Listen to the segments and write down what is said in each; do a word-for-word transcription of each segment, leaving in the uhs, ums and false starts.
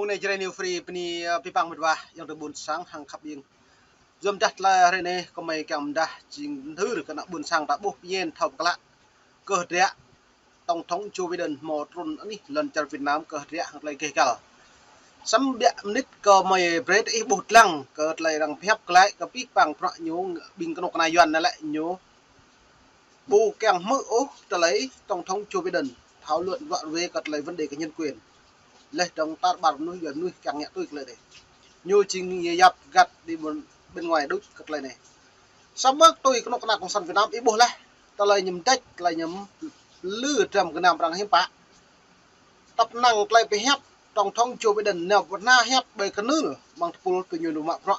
Mơ̆ng anai Jrai New Free bơni, ơ, abih bang mĕt wa ayŏng adơi ƀuôn sang hăng khăp ƀing. Yua mơdah tơlơi hrơi anai kơmơi kiăng mơdah jing hơdơr kơ ană ƀuôn sang ta ƀuh pơñen thâo pơklă kơ hơdră Tổng thống Joe Biden hmâo trŭn anih lŏn čar Việt Nam kơ hơdră hăng tơlơi gêh gal. Samơ̆ biă mơnit kơmơi brơi ih ƀuh lăng kơ tơlơi arăng pơhiăp glaĭ kơ abih bang bruă ñu ƀing kơnuk kơna Yuan anai lĕ ñu ƀu kiăng hmư̆ ôh tơlơi Tổng thống Joe Biden thảo luận ruă ruê kơ tơlơi vấn đề kơ nhân quyền. Laih dơ̆ng tar ƀar mơnuih, Yuan mơnuih kiăng ngă tui tơlơi anai. Ñu jing ñu yap găt đi bên, bên ngoài đuč kơ tơlơi anai. Samơ̆ tui kơnuk kơna Cộng sản Việt Nam ih ƀuh laih, tơlơi ñu mơdĕč, tơlơi ñu plư dram gơnam arăng hiư̆m pă. Tăp năng tơlơi pơhiăp Tổng thống Joe Biden nao pơ anăp hiăp ƀơi kơnưl amăng tơpul tui ñu nao mă bruă.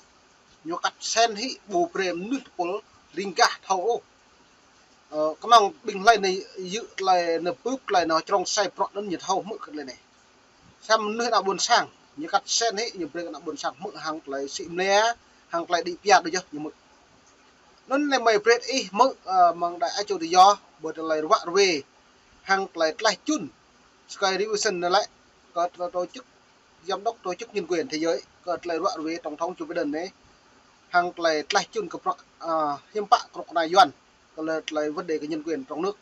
Ñu kăt sen hĭ ƀu brơi mơnuih tơpul ring gah thâo ôh. Ơ, kơnơ̆ng ƀing hlơi anai yua tơlơi anai bưp tơlơi anai črông sai bruă anŭn ñu thâo hmư̆ kơ tơlơi anai. Samơ̆ mơnuih ană ƀuôn sang, ñu kăt sen hĭ, ñu brơi kơ ană ƀuôn sang hmư̆ hăng tơlơi sĭ mlĕ, hăng tơlơi đĭ pia đôč yơh ñu hmư̆. Anŭn anai mơi brơi ih hmư̆, ơ, mơ̆ng Đài Á Châu Tự Do, ƀơi tơlơi ruă ruê, hăng tơlơi tlaih čun, Sky Revolution anai lĕ, kơ tổ chức, giám đốc tổ chức nhân quyền thế giới, kơ tơlơi ruă ruê Tổng thống Joe Biden anai, hăng tơlơi tlaih čun kơ bruă, ơ, hiư̆m pă kơnuk kơna Yuan, kơ tơlơi, tơlơi vấn đề kơ nhân quyền trong nước.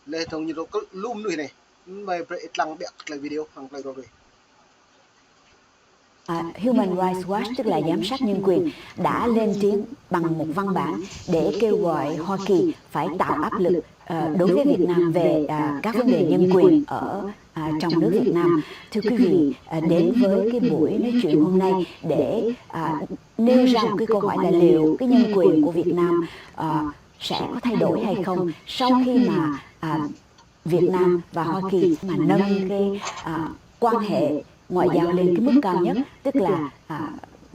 Laih dơ̆ng ñu dŏ kơ lu mơnuih anai, mơi brơi ih lăng biă kơ tơlơi video hăng tơlơi ruă ruê. À, Human Rights Watch, tức là giám sát nhân quyền, đã lên tiếng bằng một văn bản để kêu gọi Hoa Kỳ phải tạo áp lực, ờ, đối với Việt Nam về, à, các vấn đề nhân quyền ở, à, trong nước Việt Nam. Thưa quý vị, à, đến với cái buổi nói chuyện hôm nay để, à, nêu ra một cái câu hỏi là liệu cái nhân quyền của Việt Nam, à, sẽ có thay đổi hay không sau khi mà, à, Việt Nam và Hoa Kỳ mà nâng cái, à, quan hệ ngoại giao lên cái mức cao nhất, tức là, à,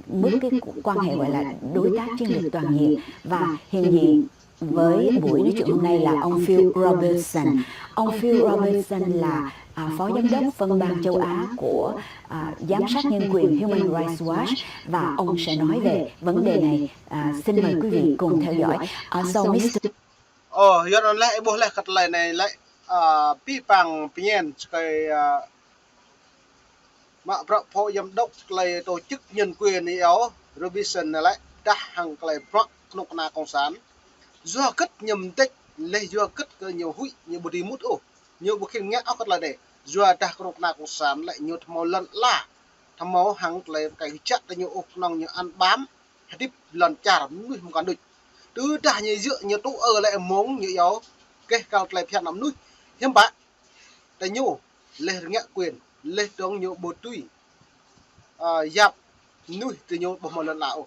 mức cái quan hệ gọi là đối tác chiến lược toàn diện. Và hiện diện với buổi nói chuyện hôm nay là ông Phil Robertson. Ông Phil Robertson là, à, phó giám đốc phân ban châu Á của, à, giám sát nhân quyền Human Rights Watch và ông sẽ nói về vấn đề này. À, xin mời quý vị cùng theo dõi. À, so, Mister Ơ, yua anŭn laih, ih ƀuh laih kơ tơlơi anai lĕ, ơ, abih bang pơñen Sky, ơ, mă bruă phó giám đốc tơlơi tổ chức nhân quyền iâu Robinson anai lĕ, dah hăng tơlơi bruă kơnuk kơna cộng sản. Yua hơgĕt ñu mơdĕč, laih yua hơgĕt kơ ñu huĭ, ñu ƀu dưi mŭt ôh, ñu ƀu khĭn ngă ôh kơ tơlơi anai. Yua dah kơnuk kơna cộng sản lĕ ñu ƀu hmâo lŏn ala, ƀu hmâo hăng tơlơi rơkơi kơjăp tơ ñu ôh, kơnơ̆ng ñu ăn bám hơdip lŏn čar mơnuih mơkăn đôč. Tơdah ñu yua ñu tŭ ư lĕ mơ̆ng ñu iâu gêh gal tơlơi phiăn mơnuih hiư̆m pă. Tơ ñu laih rơngiă quyền, laih dơ̆ng ñu ƀu dưi, ơ, yap mơnuih tơ ñu ƀu hmâo lŏn ala ôh.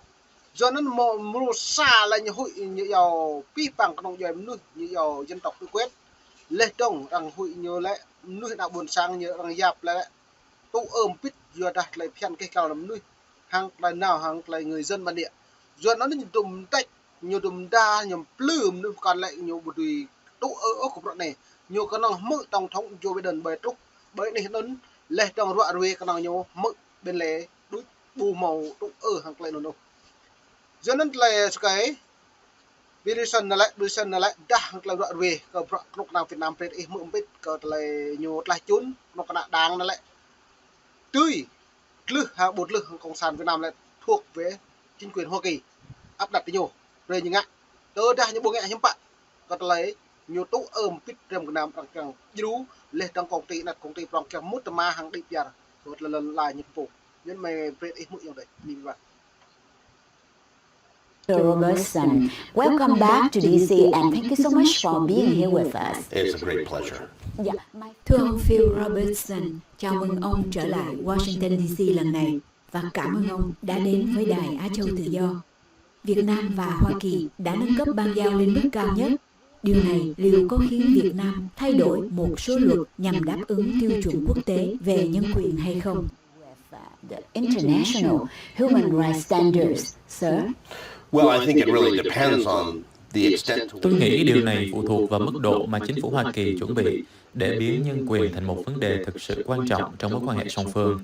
Yua anŭn mơ̆ mrô sa lĕ ñu huĭ ñu iâu abih bang kơnơ̆ng djuai mơnuih, ñu iâu dân tộc tự quyết. Laih dơ̆ng arăng huĭ ñu lĕ mơnuih ană ƀuôn sang ñu arăng yap lĕ tŭ ư ƀĭt yua dah tơlơi phiăn gêh gal mơnuih, hăng tơlơi nao, hăng tơlơi người dân bản địa. Yua anŭn ñu dŏ mơdĕč, ñu dŏ mơda, ñu plư mơnuih mơkăn lĕ ñu ƀu dưi tŭ ư ôh kơ bruă anai. Ñu kơnơ̆ng hmư̆ Tổng thống Joe Biden ƀơi truh, ƀơi anih anŭn, laih dơ̆ng ruă ruê kơnơ̆ng ñu hmư̆ ƀing lĕ đôč ƀu hmâo tŭ ư hăng tơlơi anŭn ôh. Yua anŭn tơlơi Sky Robinson anai lĕ, Robinson anai lĕ, dah hăng tơlơi ruă ruê kơ bruă kơnuk kơna Việt Nam brơi ih hmư̆ ƀĭt kơ tơlơi ñu tlaih čun kơnuk kơna đảng anai lĕ. Tui tlưh hă ƀu tlưh hăng cộng sản Việt Nam lĕ thuộc về chính quyền Hoa Kỳ áp đặt tơ ñu. Brơi ñu ngă. Tơdah ñu ƀu ngă hiư̆m pă kơ tơlơi ñu tŭ ư ƀĭt dram gơnam arăng kiăng djru laih dơ̆ng công ty anŭn công ty prong kiăng mŭt tơma hăng đĭ piar kơ tơlơi lŏn ala ñu pô. Anŭn mơi brơi ih hmư̆ yơh dêh. Anai ƀiă. Mister Robertson, welcome back to D C and thank you so much for being here with us. It's a great pleasure. Yeah, my Thưa ông Phil Robertson, chào mừng ông trở lại Washington D C lần này và cảm ơn ông đã đến với Đài Á Châu Tự Do. Việt Nam và Hoa Kỳ đã nâng cấp ban giao lên mức cao nhất. Điều này liệu có khiến Việt Nam thay đổi một số luật nhằm đáp ứng tiêu chuẩn quốc tế về nhân quyền hay không? The international human rights standards, sir? Well, I think it really depends on the extent to Tôi nghĩ điều này phụ thuộc vào mức độ mà chính phủ Hoa Kỳ chuẩn bị để biến nhân quyền thành một vấn đề thực sự quan trọng trong mối quan hệ song phương.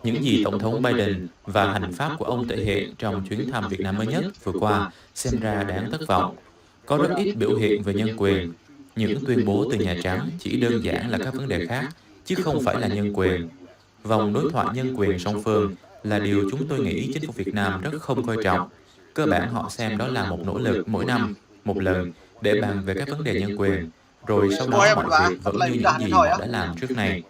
Những gì Tổng thống Biden và hành pháp của ông thể hiện trong chuyến thăm Việt Nam mới nhất vừa qua xem ra đáng thất vọng. Có rất ít biểu hiện về nhân quyền. Những tuyên bố từ Nhà Trắng chỉ đơn giản là các vấn đề khác, chứ không phải là nhân quyền. Vòng đối thoại nhân quyền song phương là điều chúng tôi nghĩ chính phủ Việt Nam rất không coi trọng. Cơ bản họ xem đó là một nỗ lực mỗi năm, một lần, để bàn về các vấn đề nhân quyền, rồi sau đó mọi việc vẫn như những gì họ đã làm trước này.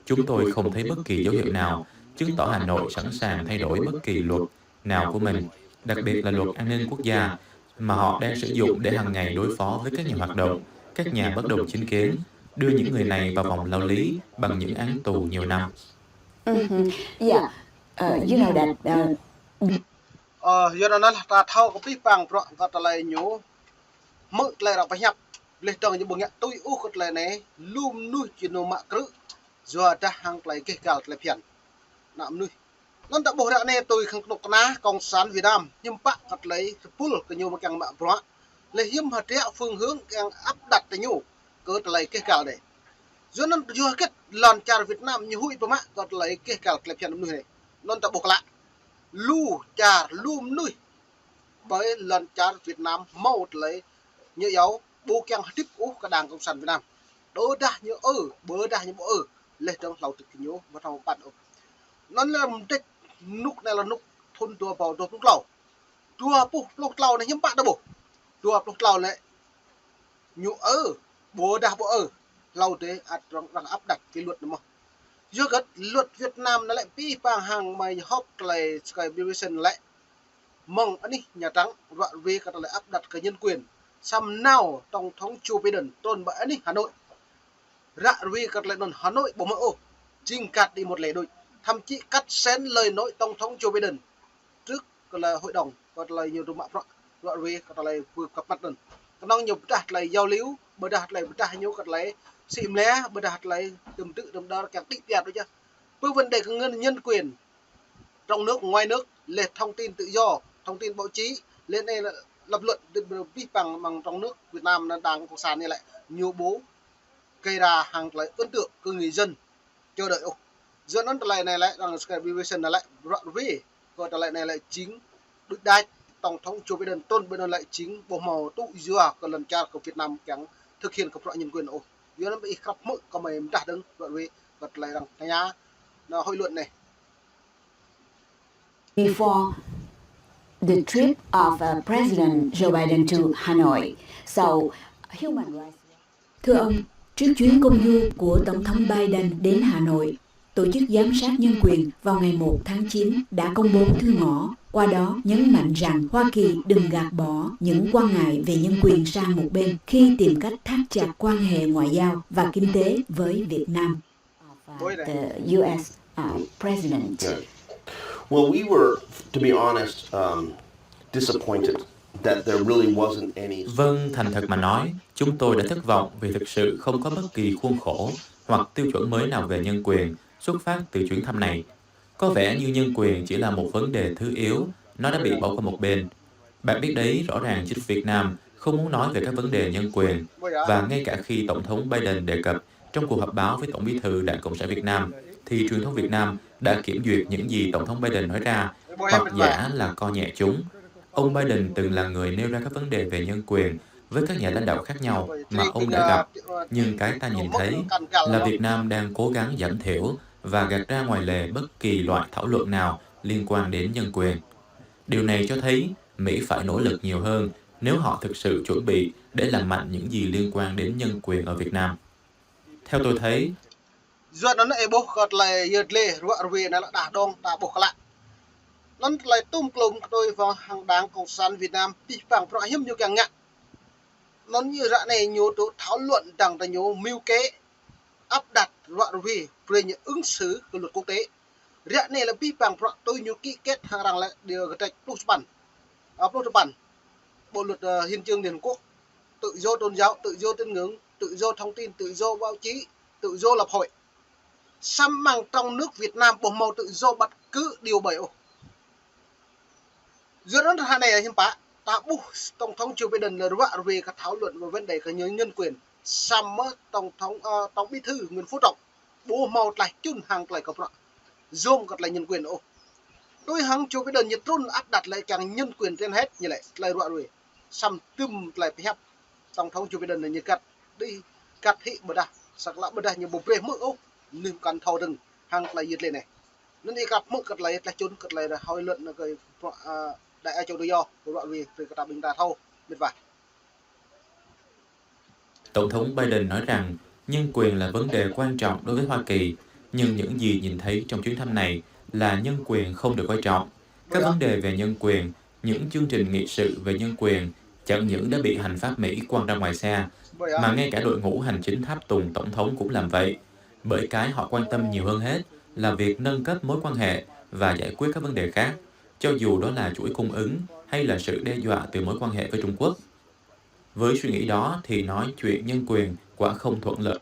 Chúng tôi không thấy bất kỳ dấu hiệu nào chứng tỏ Hà Nội sẵn sàng thay đổi bất kỳ luật nào của mình, đặc biệt là luật an ninh quốc gia mà họ đang sử dụng để hàng ngày đối phó với các nhà hoạt động, các nhà bất đồng chính kiến, đưa những người này vào vòng lao lý bằng những án tù nhiều năm. Mhm. Yeah. Uh, you know that, uh, Ơ, yua anŭn lah ta thâo kơ pih pang bruă kơ tơlơi ñu hmư̆ tơlơi arăng pơhiăp. Laih dơ̆ng ñu ƀu ngă tui ôh kơ tơlơi anai, lu mơnuih či nao mă krư̆, yua dah hăng tơlơi keh gal tơlơi phiăn ană mơnuih. Anŭn ta ƀuh ră anai tui khăng kơnuk kơna Cộng sản Việt Nam, hiư̆m pă kơ tơlơi rơpul kơ ñu mă kiăng mă bruă. Laih hiư̆m hơdră phương hướng kiăng áp đặt tơ ñu kơ tơlơi keh gal anai. Yua anŭn yua hơget lŏn čar Việt Nam ñu huĭ pơmă kơ tơlơi keh gal tơlơi phiăn mơnuih anai. Anŭn ta ƀuh klă. Lu čar, lu mơnuih ƀơi lŏn čar Việt Nam hmâo tơlơi ñu iâu ƀu kiăng hơdip ôh kơ Đảng Cộng sản Việt Nam. Đôdah ñu ư, ƀôdah ñu ƀu ư, laih dơ̆ng hlâo tơ̆k ñu ƀu thâo pơpă ôh. Anŭn lĕ mơdrĕč rơnŭk anai lĕ rơnŭk thŭn dua rơbâo dua pluh klâo. Dua pluh, pluh klâo anai hiư̆m pă ta ƀuh. Dua pluh klâo lĕ ñu ư, ƀôdah ƀu ư, hlâo tơ̆k ăt arăng, arăng áp đặt kơ luật anai mơ̆n. Yua hơget luật Việt Nam anai lĕ pih pang hăng mơi họp tơlơi Sky Television lĕ mơ̆ng anih Nhà Trắng ră ruai kơ tơlơi áp đặt kơ nhân quyền. Samơ̆ nao Tổng thống Joe Biden trŭn ƀơi anih Hà Nội. Ră ruai kơ tơlơi anŭn Hà Nội ƀu hmư̆ ôh. Jing găt đi một lẻ đuč. Thậm chí cắt xén lời nói Tổng thống Joe Biden trước kơ tơlơi hội đồng, kơ tơlơi ñu dŏ mă bruă, ră ruai kơ tơlơi pơkăp măt anŭn. Kơnơ̆ng ñu pơdah tơlơi giao lưu, pơdah tơlơi pơdah ñu kơ tơlơi sĭ mlĕ, pơdah tơlơi tơm tư̆ tơm đơr kiăng đĭ piar đôč yơh. Pơ vấn đề kơ nhân, nhân quyền trong nước, ngoài nước, laih thông tin tự do, thông tin báo chí, laih anai lĕ lập luận, pih pang mơ̆ng trong nước Việt Nam anai Đảng Cộng sản anai lĕ ñu ƀu gây ra hăng tơlơi ấn tượng kơ người dân. Čơđai ôh. Yua anŭn tơlơi anai lĕ, arăng Sky Television anai lĕ, ră ruai kơ tơlơi anai lĕ jing đuč đač Tổng thống Joe Biden trŭn ƀơi anŭn lĕ jing ƀu hmâo tŭ yua kơ lŏn čar kơ Việt Nam kiăng thực hiện kơ bruă nhân quyền ôh. Yua anŭn ƀing ih krăp hmư̆ kơ mơi mơdah dơ̆ng ră ruai kơ tơlơi arăng tơña anŭn hội luận anai. Before the trip of, uh, President Joe Biden to Hanoi. So, human rights Thưa ông, trước chuyến công du của Tổng thống Biden đến Hà Nội, Tổ chức Giám sát Nhân quyền vào ngày một tháng chín đã công bố thư ngỏ, qua đó nhấn mạnh rằng Hoa Kỳ đừng gạt bỏ những quan ngại về nhân quyền sang một bên khi tìm cách thắt chặt quan hệ ngoại giao và kinh tế với Việt Nam. The U S, uh, president. Yeah. Well, we were, to be honest, um, disappointed that there really wasn't any. Vâng, thành thật mà nói, chúng tôi đã thất vọng vì thực sự không có bất kỳ khuôn khổ hoặc tiêu chuẩn mới nào về nhân quyền xuất phát từ chuyến thăm này. Có vẻ như nhân quyền chỉ là một vấn đề thứ yếu, nó đã bị bỏ qua một bên. Bạn biết đấy, rõ ràng chính phủ Việt Nam không muốn nói về các vấn đề nhân quyền, và ngay cả khi Tổng thống Biden đề cập trong cuộc họp báo với Tổng bí thư Đảng Cộng sản Việt Nam, thì truyền thông Việt Nam đã kiểm duyệt những gì Tổng thống Biden nói ra, hoặc giả là coi nhẹ chúng. Ông Biden từng là người nêu ra các vấn đề về nhân quyền với các nhà lãnh đạo khác nhau mà ông đã gặp, nhưng cái ta nhìn thấy là Việt Nam đang cố gắng giảm thiểu và gạt ra ngoài lề bất kỳ loại thảo luận nào liên quan đến nhân quyền. Điều này cho thấy Mỹ phải nỗ lực nhiều hơn nếu họ thực sự chuẩn bị để làm mạnh những gì liên quan đến nhân quyền ở Việt Nam. Theo tôi thấy, Yua anŭn ih ƀuh kơ tơlơi yơh dleh ră ruai anai lĕ đah dong ta ƀuh klă. Anŭn tơlơi tum klum kơ tui wơ̆t hăng Đảng Cộng sản Việt Nam pih pang bruă hiư̆m ñu kiăng ngă. Anŭn ñu ră anai ñu dŏ thảo luận dăng tơ ñu mưu kế áp đặt ră ruai brơi ñu ứng xử kơ luật quốc tế. Ră anai lĕ pih pang bruă tui ñu ký kết hăng arăng lĕ điều kơ tĕč pluh sapăn. Ơ, pluh sapăn. Bộ luật, ơ, hiến chương Liên Hợp Quốc, tự do tôn giáo, tự do tín ngưỡng, tự do thông tin, tự do báo chí, tự do lập hội. Samơ̆ mơ̆ng trong nước Việt Nam ƀu hmâo tự do bất cứ điều bảy ôh. Yua anŭn ră anai hiư̆m pă, ta ƀuh Tổng thống Joe Biden lĕ ră ruai kơ thảo luận về vấn đề kơ nhân, nhân quyền. Samơ̆ Tổng thống, ơ, Tổng bí thư Nguyễn Phú Trọng ƀu hmâo tlaih čun hăng tơlơi kơ bruă yom kơ tơlơi nhân quyền ôh. Tui hăng Joe Biden ñu trŭn áp đặt lĕ kiăng nhân quyền trên hết ñu lĕ tơlơi ră ruai. Samơ̆ tơm tơlơi pơhiăp Tổng thống Joe Biden ñu găt đĭ, găt hĭ ƀôdah, săk lă ƀôdah ñu ƀu brơi hmư̆ ôh, anŭn kăn thâo dơ̆ng. hăng tơlơi yit lĕ anai. Anŭn ih kăp mơ̆ kơ tơlơi, tơlơi čun kơ tơlơi ră hơi lŏn anŭn kơ, ơ, đại á châu tự do, kơ ră ruai, brơi kơ ta ƀing ta thâo, mĭt wa. Tổng thống Biden nói rằng nhân quyền là vấn đề quan trọng đối với Hoa Kỳ, nhưng những gì nhìn thấy trong chuyến thăm này là nhân quyền không được coi trọng. Các vấn đề về nhân quyền, những chương trình nghị sự về nhân quyền chẳng những đã bị hành pháp Mỹ quăng ra ngoài xe, mà ngay cả đội ngũ hành chính tháp tùng tổng thống cũng làm vậy, bởi cái họ quan tâm nhiều hơn hết là việc nâng cấp mối quan hệ và giải quyết các vấn đề khác, cho dù đó là chuỗi cung ứng hay là sự đe dọa từ mối quan hệ với Trung Quốc. Với suy nghĩ đó thì nói chuyện nhân quyền quả không thuận lợi.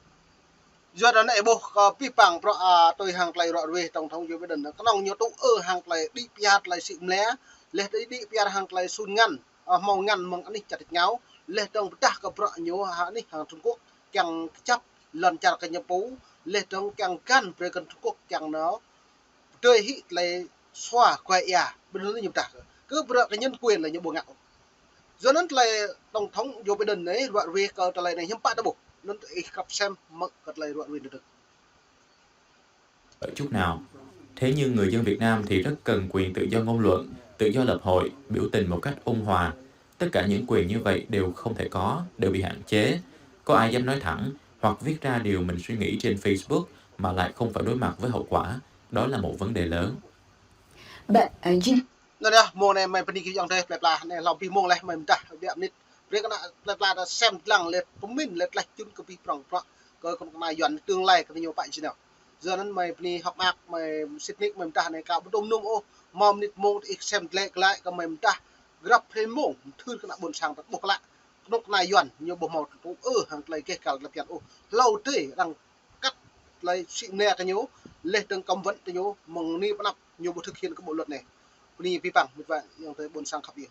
Yua anŭn ih ƀuh kơ pih păng prŏ, a, tui hăng tơlơi ră ruai Tổng thống Joe Biden, kơnơ̆ng ñu tŭ ư hăng tơlơi đĭ pơyar tơlơi sĭ mlĕ, leh đĭ, đĭ pơyar hăng tơlơi sun ngăn, a, hmâo ngăn mơ̆ng anih čar tač rơngiao, leh dơ̆ng pơdah kơ prŏ ñu hăng anih hăng Trung Quốc, kiăng kơjăp lŏn čar kơ ñu pô, leh dơ̆ng kiăng găn brơi kơ Trung Quốc kiăng nao pơdơi hĭ tơlơi sua kuai ia, ƀơi anŭn ñu pơdah kơ, kơ bruă kơ nhân quyền lĕ ñu ƀu ngă ôh. Yua anŭn tơlơi Tổng thống Joe Biden anai, ră ruai kơ tơlơi anai hiư̆m pă ta ƀuh, anŭn ih kăp sem mơ̆ kơ tơlơi ră ruai anŭn. Ở chút nào. Thế nhưng người dân Việt Nam thì rất cần quyền tự do ngôn luận, tự do lập hội, biểu tình một cách ôn hòa. Tất cả những quyền như vậy đều không thể có, đều bị hạn chế. Có ai dám nói thẳng hoặc viết ra điều mình suy nghĩ trên Facebook mà lại không phải đối mặt với hậu quả? Đó là một vấn đề lớn. Bạn, à, Jin. Anŭn yơh, mông anai mơi bơni kơ ayŏng adơi plơi pla, anai hlâo abih mông leh mơi pơdah biă mơnit. Brơi kơ ană plơi pla ta sem dlăng leh pơmĭn leh tơlơi čun kơ abih prŏng prŏng kơ kơnuk kơna Yuan tương lai kơ ñu pă jơnao. Yua anŭn mơi bơni hơ̆k mơak, mơi sĭt nik mơi pơdah anai kâo ƀu dŏ mơnum ôh, hmâo mơnit mông tơ ih sem glaĭ glaĭ kơ mơi pơdah grăp hrơi mông, mơthưr kơ ană ƀôn sang ta ƀuh klă. Kơnuk kơna Yuan ñu ƀu hmâo tŭ ư hăng tơlơi gêh gal tơlơi phiăn ôh. Hlâo adih arăng kăt tơlơi sĭ mlĕ kơ ñu, leh dơ̆ng cấm vận kơ ñu, mơ̆ng anai pơ anăp ñu ƀu thực hiện kơ bộ luật anai. Bơni pih păng, mĭt wa, ayŏng adơi ƀôn sang khăp yơh.